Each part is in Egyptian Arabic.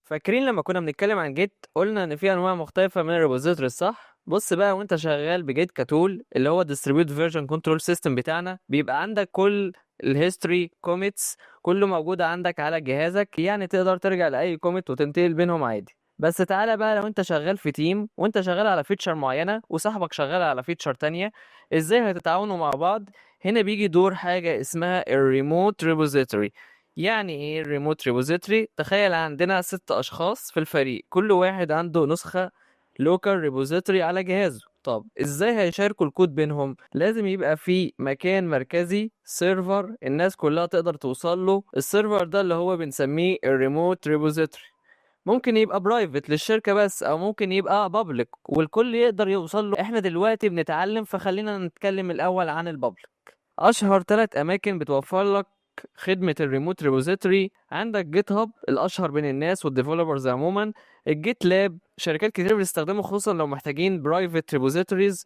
فاكرين لما كنا بنتكلم عن Git قلنا ان في انواع مختلفة من ال repositories، صح؟ بص بقى، وانت شغال ب Git ك tool اللي هو distributed version control system بتاعنا، بيبقى عندك كل ال history commits كله موجود عندك على جهازك، يعني تقدر ترجع لاي commit وتنتقل بينهم عادي. بس تعالى بقى لو انت شغال في team وانت شغال على feature معينة وصاحبك شغال على feature تانية، ازاي هتتعاونوا مع بعض؟ هنا بيجي دور حاجة اسمها ال remote repository. يعني ايه ال remote repository؟ تخيل عندنا ست اشخاص في الفريق، كل واحد عنده نسخة local repository على جهازه. طب ازاي هيشاركوا الكود بينهم؟ لازم يبقى في مكان مركزي، server الناس كلها تقدر توصل له. ال server ده اللي هو بنسميه ال remote repository. ممكن يبقى private للشركة بس، او ممكن يبقى public والكل يقدر يوصل له. احنا دلوقتي بنتعلم، فخلينا نتكلم الاول عن ال public. اشهر ثلاث اماكن بتوفر لك خدمة ال remote repository: عندك GitHub الاشهر بين الناس وال developers عموما، ال GitLab شركات كتير بتستخدمه خصوصا لو محتاجين private repositories،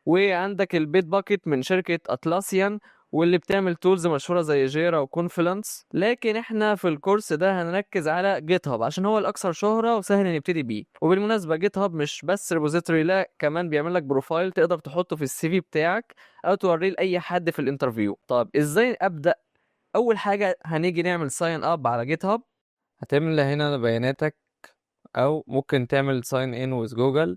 وعندك ال Bitbucket من شركة Atlassian واللي بتعمل tools مشهورة زي Jira و Confluence. لكن احنا في الكورس ده هنركز على GitHub عشان هو الاكثر شهرة وسهل نبتدي بيه. وبالمناسبة GitHub مش بس repository، لا كمان بيعمل لك profile تقدر تحطه في ال CV بتاعك او توريه لاي حد في ال interview. طب ازاي ابدا؟ اول حاجة هنيجي نعمل sign up على GitHub. هتملى هنا بياناتك او ممكن تعمل sign in with Google.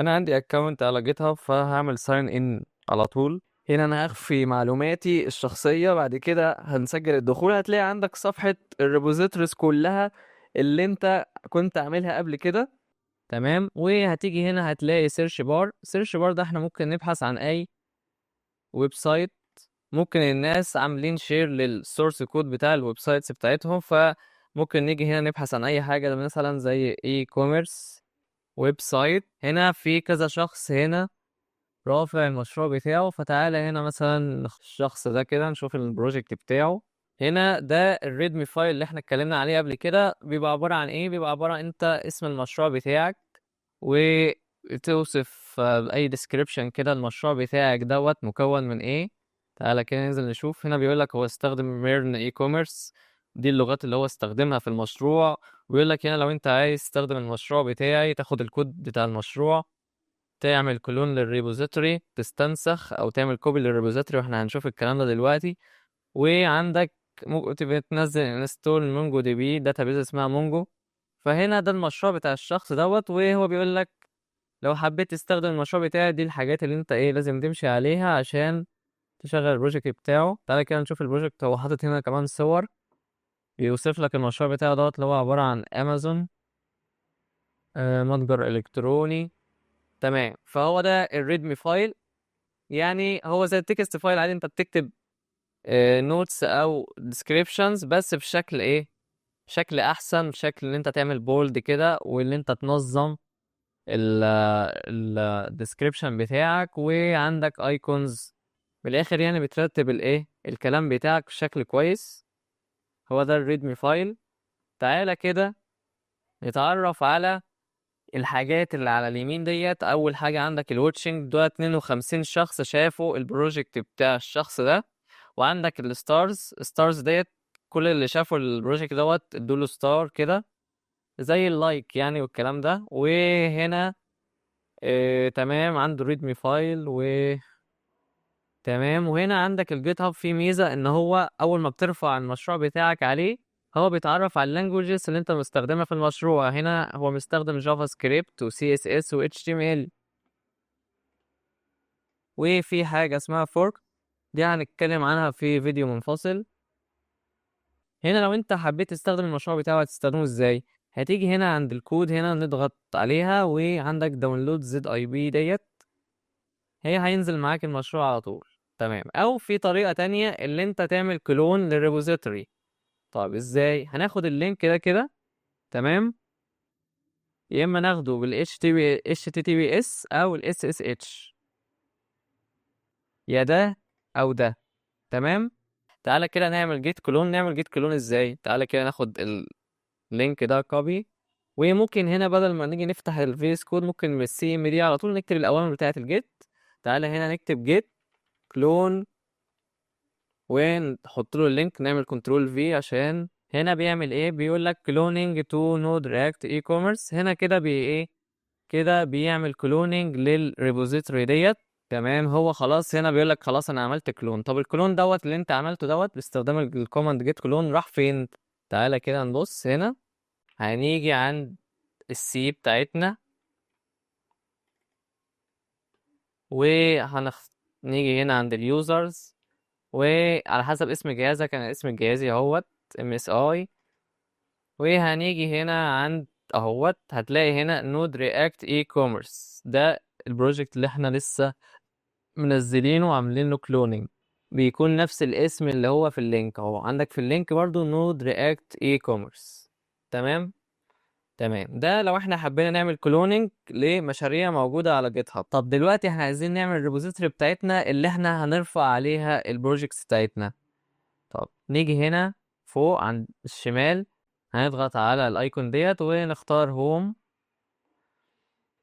انا عندي account على GitHub فهعمل sign in على طول. هنا انا هخفي معلوماتي الشخصية. بعد كده هنسجل الدخول، هتلاقي عندك صفحة ال repositories كلها اللي انت كنت عاملها قبل كده. تمام، وهتيجي هنا هتلاقي search bar. search bar ده احنا ممكن نبحث عن اي website، ممكن الناس عاملين share لل source code بتاع ال websites بتاعتهم، فممكن نيجي هنا نبحث عن اي حاجة مثلا زي e-commerce website. هنا في كذا شخص هنا رافع المشروع بتاعه، فتعالى هنا مثلا الشخص ده كده نشوف ال project بتاعه. هنا ده ال README file اللي احنا اتكلمنا عليه قبل كده. بيبقى عبارة عن ايه؟ بيبقى عبارة عن انت اسم المشروع بتاعك وتوصف اي description كده المشروع بتاعك دوت مكون من ايه. تعالى كده ننزل نشوف. هنا بيقول لك هو استخدم MERN e-commerce، دي اللغات اللي هو استخدمها في المشروع. ويقول لك هنا لو انت عايز تستخدم المشروع بتاعي، تاخد الكود بتاع المشروع، تعمل clone لل repository، تستنسخ او تعمل copy لل repository، واحنا هنشوف الكلام ده دلوقتي. وعندك ممكن تبقى تنزل install MongoDB، database اسمها Mongo. فهنا ده المشروع بتاع الشخص دوت، وهو بيقول لك لو حبيت تستخدم المشروع بتاعي دي الحاجات اللي انت ايه لازم تمشي عليها عشان تشغل ال project بتاعه. تعالى كده نشوف ال project. هو حاطط هنا كمان صور، بيوصف لك المشروع بتاعه دوت اللي هو عبارة عن امازون متجر الكتروني. تمام، فهو ده ال README file، يعني هو زي ال text file عادي، انت بتكتب notes او descriptions بس بشكل ايه؟ شكل احسن، بشكل ان انت تعمل bold كده وان انت تنظم ال description بتاعك، وعندك icons بالاخر، يعني بترتب الايه الكلام بتاعك بشكل كويس. هو ده ال README file. تعالى كده نتعرف على الحاجات اللي على اليمين ديت. اول حاجه عندك ال watching، دول 52 شخص شافوا ال project بتاع الشخص ده. وعندك ال stars، stars ديت كل اللي شافوا ال project دوت ادوله star كده زي ال like يعني والكلام ده. وهنا تمام، عنده README file و تمام. وهنا عندك ال GitHub فيه ميزة ان هو اول ما بترفع المشروع بتاعك عليه هو بيتعرف على ال languages اللي انت مستخدمها في المشروع. هنا هو مستخدم JavaScript و CSS و HTML. وفي حاجة اسمها fork، دي هنتكلم عنها في فيديو منفصل. هنا لو انت حبيت تستخدم المشروع بتاعه هتستخدمه ازاي؟ هتيجي هنا عند الكود هنا نضغط عليها، وعندك download ZIP ديت هي هينزل معاك المشروع على طول. تمام، او في طريقة تانية اللي انت تعمل clone لل repository. طب ازاي؟ هناخد ال link ده كده، تمام، يا اما ناخده بال HTTPS او ال SSH، يا ده او ده. تمام، تعالى كده نعمل git clone. نعمل git clone ازاي؟ تعالى كده ناخد ال link ده copy، وممكن هنا بدل ما نيجي نفتح ال VS Code ممكن من ال CMD على طول نكتب الاوامر بتاعه ال Git. تعالى هنا نكتب git clone ونحط له ال link، نعمل control V عشان هنا بيعمل ايه؟ بيقول لك cloning to node react e-commerce. هنا كده بي ايه كده بيعمل cloning لل repository ديت. تمام، هو خلاص هنا بيقول لك خلاص انا عملت clone. طب ال clone دوت اللي انت عملته دوت باستخدام ال command git clone راح فين؟ تعالى كده نبص هنا، هنيجي عند ال C بتاعتنا نيجي هنا عند ال users، وعلى حسب اسم جهازك، انا اسم جهازي اهوت MSI، وهنيجي هنا عند اهوت هتلاقي هنا node react e-commerce، ده ال project اللي احنا لسه منزلينه وعاملين له cloning، بيكون نفس الاسم اللي هو في ال link اهو، عندك في ال link برضو node react e-commerce. تمام تمام، ده لو احنا حبينا نعمل cloning لمشاريع موجودة على GitHub. طب دلوقتي احنا عايزين نعمل ال repository بتاعتنا اللي احنا هنرفع عليها ال projects بتاعتنا. طب نيجي هنا فوق عند الشمال، هنضغط على ال icon ديت ونختار home.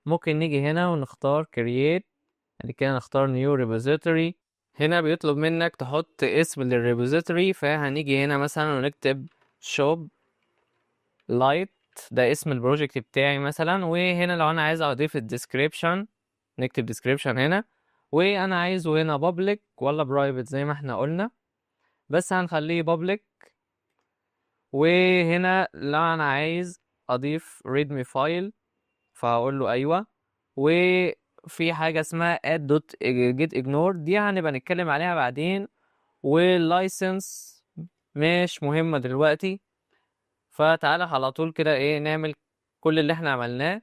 ممكن نيجي هنا ونختار create، بعد كده نختار new repository. هنا بيطلب منك تحط اسم لل repository، فهنيجي هنا مثلا ونكتب shop light، ده اسم ال project بتاعي مثلا. وهنا لو انا عايز اضيف ال description نكتب description هنا، وانا عايزه هنا public ولا private زي ما احنا قلنا، بس هنخليه public. وهنا لو انا عايز اضيف readme file فهقول له ايوه. وفي حاجه اسمها add dot git ignore، دي هنبقى نتكلم عليها بعدين. وال license مش مهمه دلوقتي. فتعالى على طول كده ايه نعمل كل اللي احنا عملناه.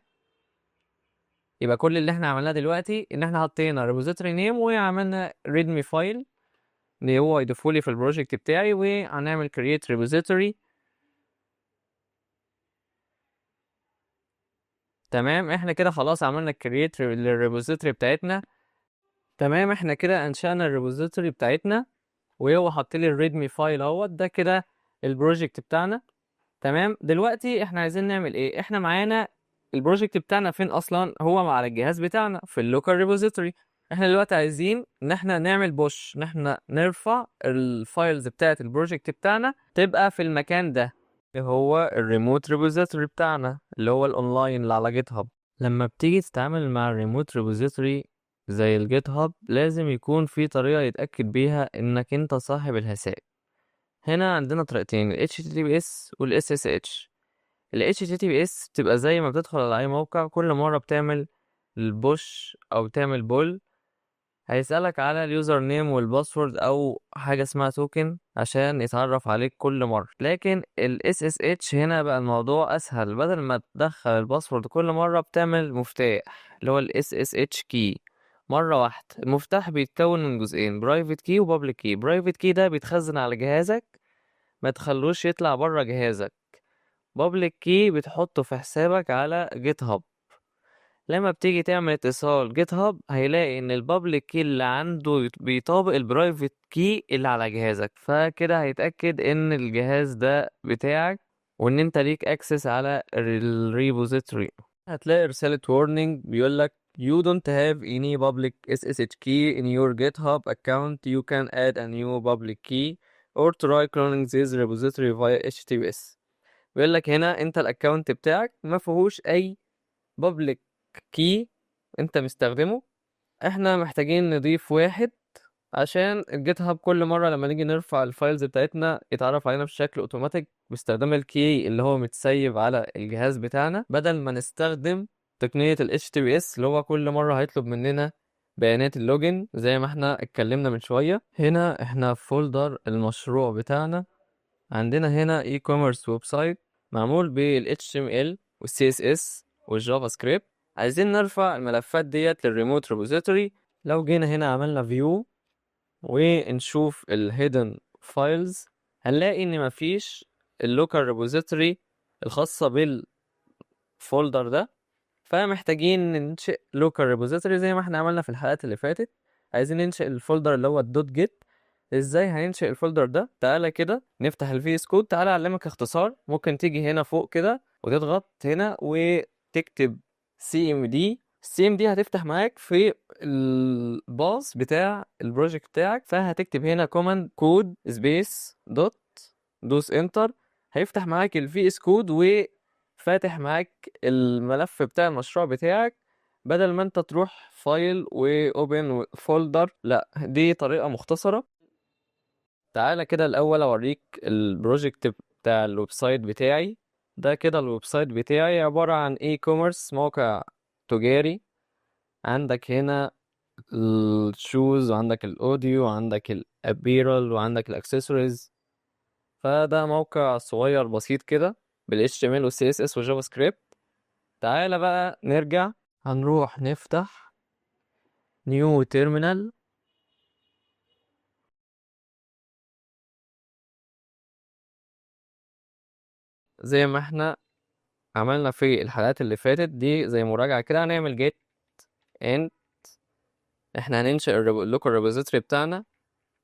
يبقى كل اللي احنا عملناه دلوقتي ان احنا حطينا repository name وعملنا readme file اللي هو يضيفه لي في ال project بتاعي، وهنعمل create repository. تمام، احنا كده خلاص عملنا create لل repository بتاعتنا. تمام، احنا كده انشأنا ال repository بتاعتنا وهو حط لي ال readme file اهوت، ده كده ال project بتاعنا. تمام، دلوقتي احنا عايزين نعمل ايه؟ احنا معانا ال project بتاعنا فين اصلا؟ هو على الجهاز بتاعنا في ال local repository. احنا دلوقتي عايزين ان احنا نعمل push، ان احنا نرفع ال files بتاعت ال project بتاعنا تبقى في المكان ده اللي هو ال remote repository بتاعنا اللي هو الاونلاين اللي على GitHub. لما بتيجي تتعامل مع ال remote repository زي ال GitHub لازم يكون في طريقة يتأكد بيها انك انت صاحب الحساب. هنا عندنا طريقتين، ال HTTPS وال SSH. ال HTTPS بتبقى زي ما بتدخل على اي موقع كل مرة بتعمل ال push او بتعمل pull هيسألك على ال username وال password او حاجة اسمها token عشان يتعرف عليك كل مرة. لكن ال SSH هنا بقى الموضوع اسهل، بدل ما تدخل ال password كل مرة بتعمل مفتاح اللي هو ال SSH key مرة واحدة. المفتاح بيتكون من جزئين، private key و public key. private key ده بيتخزن على جهازك، ما تخلوش يطلع بره جهازك. public key بتحطه في حسابك على GitHub. لما بتيجي تعمل اتصال GitHub هيلاقي ان ال public key اللي عنده بيطابق ال private key اللي على جهازك، فكده هيتأكد ان الجهاز ده بتاعك وان انت ليك access على ال repository. هتلاقي رسالة warning بيقولك You don't have any public SSH key in your GitHub account. You can add a new public key or try cloning this repository via HTTPS. بيقول لك هنا انت ال account بتاعك ما فيهوش اي public key انت مستخدمه، احنا محتاجين نضيف واحد عشان ال GitHub كل مرة لما نيجي نرفع ال files بتاعتنا يتعرف علينا بشكل اوتوماتيك باستخدام ال key اللي هو متسيف على الجهاز بتاعنا، بدل ما نستخدم تقنية ال HTTPS اللي هو كل مرة هيطلب مننا بيانات ال login زي ما احنا اتكلمنا من شوية. هنا احنا في folder المشروع بتاعنا، عندنا هنا e-commerce website معمول بال HTML وال CSS وال JavaScript. عايزين نرفع الملفات ديت لل remote repository. لو جينا هنا عملنا view ونشوف ال hidden files هنلاقي ان مفيش ال local repository الخاصة بال folder ده، فمحتاجين ننشئ local repository زي ما احنا عملنا في الحلقات اللي فاتت. عايزين ننشئ ال folder اللي هو ال dot git. ازاي هننشئ ال folder ده؟ تعالى كده نفتح ال VS Code. تعالى اعلمك اختصار. ممكن تيجي هنا فوق كده وتضغط هنا وتكتب cmd. cmd هتفتح معاك في ال path بتاع ال project بتاعك، فهتكتب هنا command code space dot، دوس enter. هيفتح معاك ال VS Code وفاتح معاك الملف بتاع المشروع بتاعك، بدل ما انت تروح file و open folder. لا، دي طريقة مختصرة. تعالى كده الاول اوريك ال project بتاع ال website بتاعي. ده كده ال website بتاعي عبارة عن e-commerce، موقع تجاري. عندك هنا ال shoes، وعندك ال audio، وعندك ال apparel، وعندك الاكسسوارز. فده موقع صغير بسيط كده بال HTML وال CSS وال JavaScript. تعالى بقى نرجع، هنروح نفتح new terminal. زي ما احنا عملنا في الحلقات اللي فاتت دي زي مراجعة كده، هنعمل git init. احنا هننشئ ال local repository بتاعنا،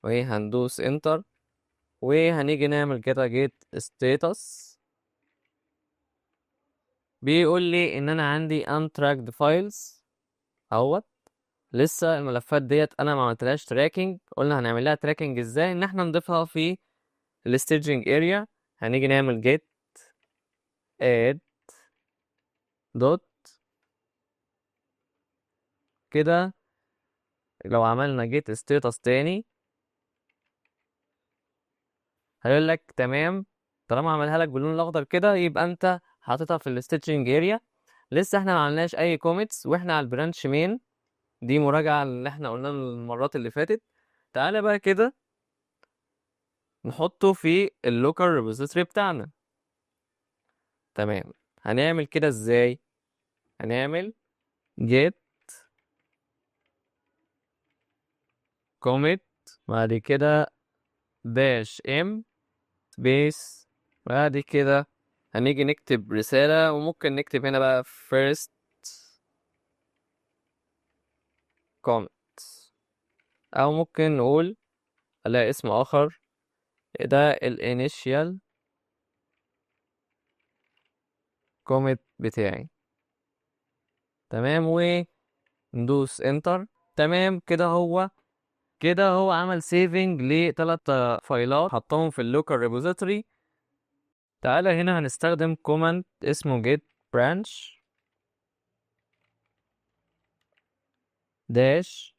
وهندوس enter، وهنيجي نعمل كده git status. بيقول لي ان انا عندي untracked files اهوت، لسه الملفات ديت انا ما عملتلهاش tracking. قلنا هنعمل لها tracking ازاي؟ ان احنا نضيفها في ال staging area. هنيجي نعمل git add dot كده. لو عملنا git status تاني هيقول لك تمام، طالما عملها لك باللون الاخضر كده يبقى انت حاططها في ال staging area. لسه احنا ما عملناش اي commits واحنا على ال branch main. دي مراجعة اللي احنا قلناها المرات اللي فاتت. تعالى بقى كده نحطه في ال local repository بتاعنا. تمام، هنعمل كده ازاي؟ هنعمل git commit بعد كده dash m space، بعد كده هنيجي نكتب رسالة، وممكن نكتب هنا بقى first commit، أو ممكن نقول ألاقي اسم آخر، ده ال initial commit بتاعي. تمام، وندوس enter. تمام كده، هو عمل saving لتلات فايلات حطهم في ال local repository. تعالى هنا هنستخدم command اسمه git branch dash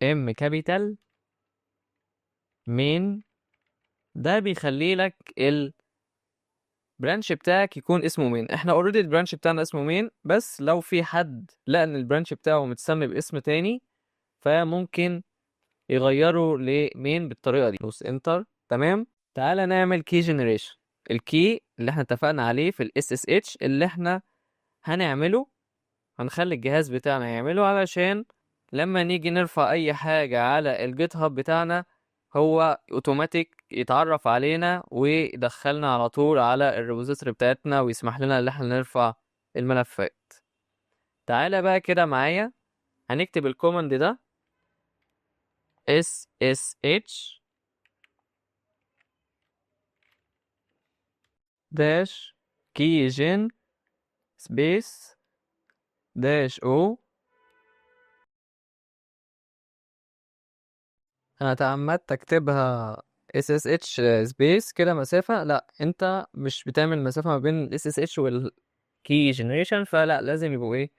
m capital main. ده بيخلي لك ال branch بتاعك يكون اسمه main. احنا already ال branch بتاعنا اسمه main، بس لو في حد لقى ان ال branch بتاعه متسمي باسم تاني فممكن يغيره ل main بالطريقه دي. دوس enter. تمام، تعالى نعمل key generation. ال key اللي احنا اتفقنا عليه في ال SSH اللي احنا هنعمله، هنخلي الجهاز بتاعنا يعمله علشان لما نيجي نرفع اي حاجة على ال GitHub بتاعنا هو اوتوماتيك يتعرف علينا ويدخلنا على طول على ال repository بتاعتنا ويسمح لنا ان احنا نرفع الملفات. تعالى بقى كده معايا هنكتب ال command ده SSH dash keygen space dash o. انا تعمدت اكتبها SSH space كده مسافة، لا انت مش بتعمل مسافة ما بين ال SSH وال key generation، فلا لازم يبقوا ايه،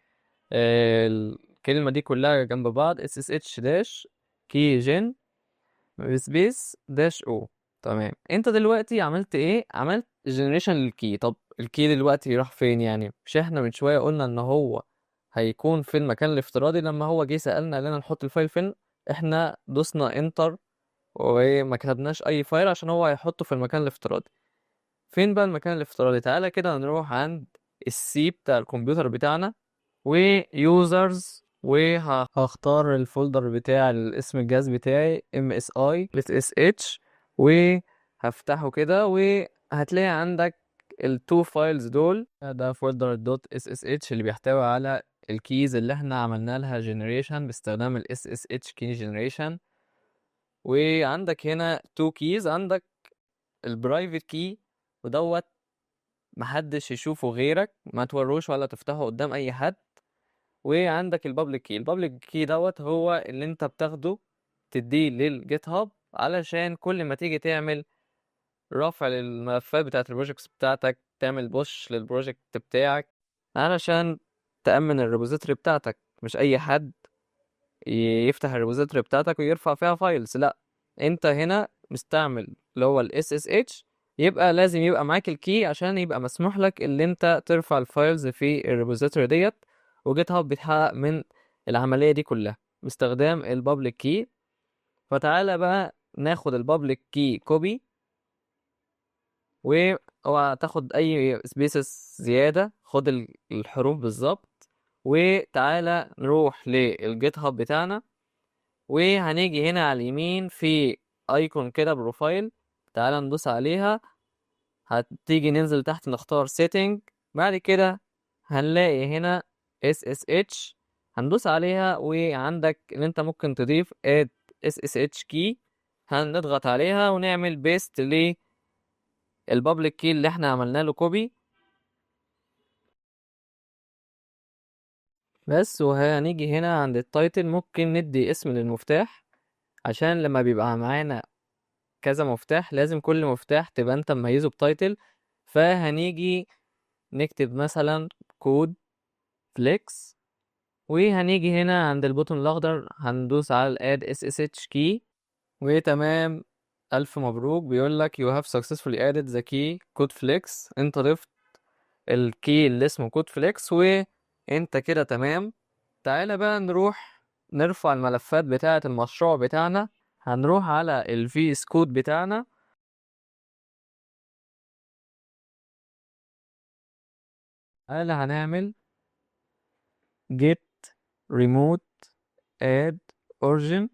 الكلمة دي كلها جنب بعض SSH dash keygen space dash o. تمام، انت دلوقتي عملت ايه؟ عملت generation لل key. طب ال key دلوقتي راح فين يعني؟ مش احنا من شوية قلنا ان هو هيكون في المكان الافتراضي؟ لما هو جه سألنا قال لنا نحط ال file فين، احنا دوسنا enter وما كتبناش اي file عشان هو هيحطه في المكان الافتراضي. فين بقى المكان الافتراضي؟ تعالى كده نروح عند ال C بتاع الكمبيوتر بتاعنا و users، وهختار ال folder بتاع الاسم الجهاز بتاعي MSI SSH، وهفتحه كده وهتلاقي عندك ال two files دول. ده folder dot SSH اللي بيحتوي على ال keys اللي احنا عملنا لها generation باستخدام ال SSH key generation. وعندك هنا two keys، عندك ال private key ودوت محدش يشوفه غيرك، ما توروش ولا تفتحه قدام اي حد. وعندك ال public key. ال public key دوت هو اللي انت بتاخده تديه لل GitHub علشان كل ما تيجي تعمل رفع للملفات بتاعت ال projects بتاعتك، تعمل push لل project بتاعك علشان تأمن ال repository بتاعتك. مش اي حد يفتح ال repository بتاعتك ويرفع فيها files، لا، انت هنا مستعمل اللي هو ال SSH، يبقى لازم يبقى معاك ال key عشان يبقى مسموح لك اللي انت ترفع ال files في ال repository ديت. و GitHub بيتحقق من العملية دي كلها باستخدام ال public key. فتعالى بقى ناخد ال public key copy، واوعى تاخد اي spaces زيادة، خد الحروف بالظبط. وتعالى نروح لل GitHub بتاعنا، وهنيجي هنا على اليمين في icon كده profile، تعالى ندوس عليها. هتيجي ننزل تحت نختار setting، بعد كده هنلاقي هنا SSH، هندوس عليها، وعندك ان انت ممكن تضيف add SSH key، هنضغط عليها ونعمل paste لل public key اللي احنا عملنا له copy بس. وهنيجي هنا عند ال title ممكن ندي اسم للمفتاح، عشان لما بيبقى معانا كذا مفتاح لازم كل مفتاح تبقى انت مميزه ب title. فهنيجي نكتب مثلا code flex، وهنيجي هنا عند ال button الاخضر هندوس على ال add SSH key، وتمام، الف مبروك، بيقول لك you have successfully added the key code flex. انت ضفت ال key اللي اسمه code flex وانت كده تمام. تعالى بقى نروح نرفع الملفات بتاعة المشروع بتاعنا. هنروح على ال VS Code بتاعنا، تعالى هنعمل git remote add origin،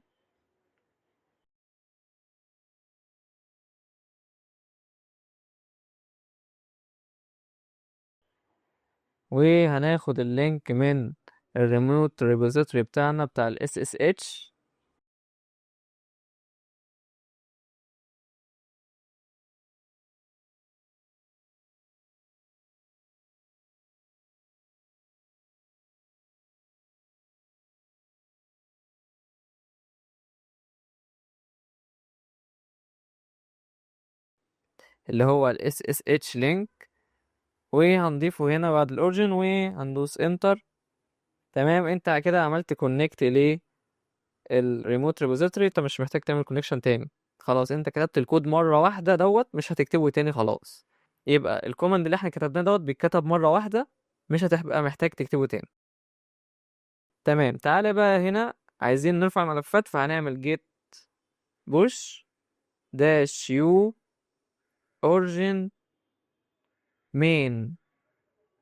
وهناخد ال link من ال remote repository بتاعنا بتاع ال SSH، اللي هو ال SSH link، وهنضيفه هنا بعد ال origin وهندوس enter. تمام، انت كده عملت connect لل remote repository، انت مش محتاج تعمل connection تاني، خلاص انت كتبت الكود مرة واحدة دوت مش هتكتبه تاني خلاص. يبقى ال command اللي احنا كتبناه دوت بيتكتب مرة واحدة، مش هتبقى محتاج تكتبه تاني. تمام، تعالى بقى هنا عايزين نرفع ملفات، فهنعمل git push dash u origin main.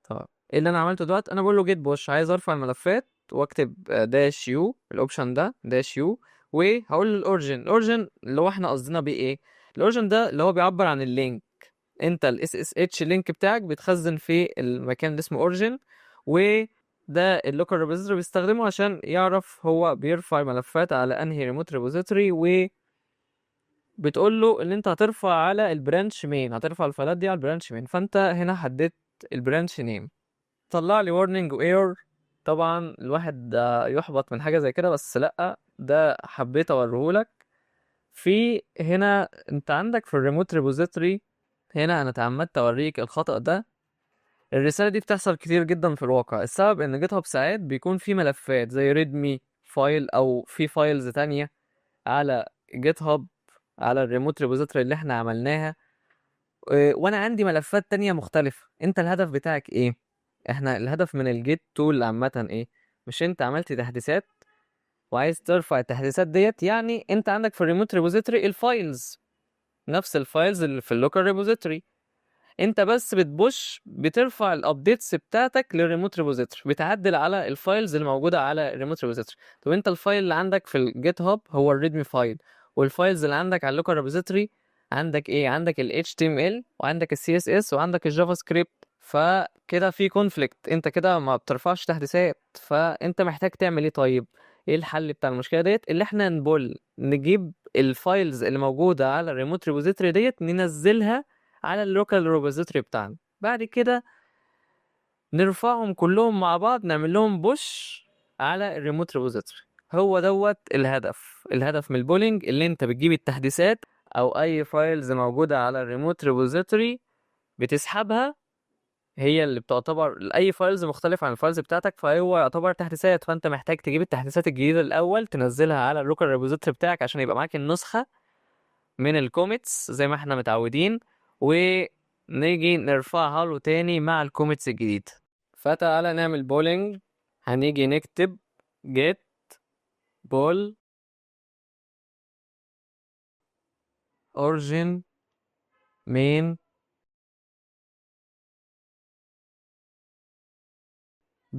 طب ايه اللي انا عملته دلوقتي؟ انا بقول له git push، عايز ارفع الملفات، واكتب dash u ال option ده dash u، وهقول له ال origin. ال origin اللي هو احنا قصدنا بيه ايه؟ ال origin ده اللي هو بيعبر عن ال link، انت ال SSH link بتاعك بيتخزن في المكان اللي اسمه origin، وده ال local repository بيستخدمه عشان يعرف هو بيرفع ملفات على انهي remote repository. و بتقول له ان انت هترفع على ال branch main، هترفع الفايلات دي على ال branch main، فانت هنا حددت ال branch name. طلع لي warning و error، طبعا الواحد ده يحبط من حاجه زي كده، بس لا ده حبيت اوريهولك. في هنا انت عندك في ال remote repository، هنا انا تعمدت اوريك الخطأ ده. الرسالة دي بتحصل كتير جدا في الواقع. السبب ان GitHub ساعات بيكون في ملفات زي readme file او في files تانية على GitHub على ال remote repository اللي احنا عملناها، وانا عندي ملفات تانية مختلفة. انت الهدف بتاعك ايه؟ احنا الهدف من ال Git tool عامة ايه؟ مش انت عملت تحديثات وعايز ترفع التحديثات ديت، يعني انت عندك في ال remote repository ال files نفس ال files اللي في ال local repository، انت بس بت push بترفع ال updates بتاعتك لل remote repository، بتعدل على ال files اللي موجوده على ال remote repository. طب انت ال file اللي عندك في ال GitHub هو ال readme file، وال files اللي عندك على ال local repository عندك ايه؟ عندك ال HTML وعندك ال CSS وعندك ال JavaScript. فكده في conflict، انت كده ما بترفعش تحديثات، فانت محتاج تعمل ايه؟ طيب ايه الحل بتاع المشكله ديت؟ اللي احنا ن pull نجيب ال files اللي موجوده على ال remote repository ديت ننزلها على ال local repository بتاعنا، بعد كده نرفعهم كلهم مع بعض نعمل لهم push على ال remote repository. هو دوت الهدف، الهدف من ال pulling اللي انت بتجيب التحديثات او اي files موجودة على ال remote repository بتسحبها، هي اللي بتعتبر اي files مختلف عن ال files بتاعتك، فهو يعتبر تحديثات. فانت محتاج تجيب التحديثات الجديدة الاول تنزلها على ال local repository بتاعك عشان يبقى معاك النسخة من ال commits زي ما احنا متعودين، ونيجي نرفعها له تاني مع ال commits الجديد. فتعالى نعمل pulling. هنيجي نكتب git pull origin main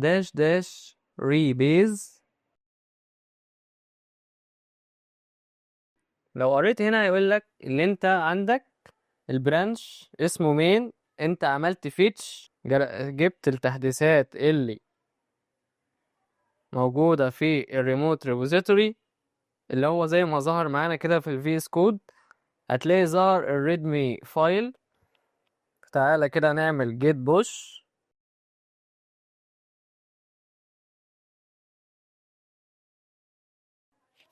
dash dash rebase. لو قريت هنا هيقول لك ان انت عندك ال branch اسمه main، انت عملت fetch، جبت التحديثات اللي موجودة في ال remote repository اللي هو زي ما ظهر معانا كده في ال VS Code، هتلاقي ظهر ال readme file. تعالى كده نعمل git push.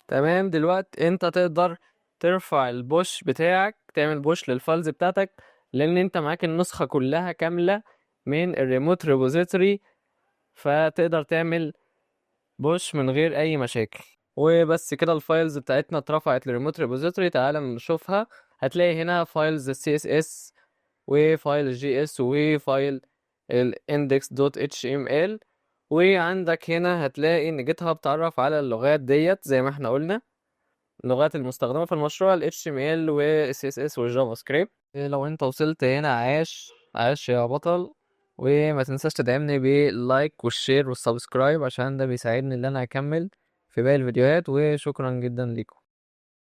تمام، دلوقتي انت تقدر ترفع ال push بتاعك، تعمل push لل files بتاعتك، لان انت معاك النسخة كلها كاملة من ال remote repository، فتقدر تعمل push من غير اي مشاكل. وبس كده ال files بتاعتنا اترفعت لل remote repository. تعالى نشوفها. هتلاقي هنا files ال CSS و file ال JS و file ال index.html، وعندك هنا هتلاقي ان GitHub تعرف على اللغات ديت زي ما احنا قلنا، اللغات المستخدمة في المشروع ال HTML و CSS وال JavaScript. لو انت وصلت هنا عاش عاش يا بطل، وما تنساش تدعمني بال like وال share وال subscribe عشان ده بيساعدني ان انا اكمل في باقي الفيديوهات، وشكرا جدا ليكم.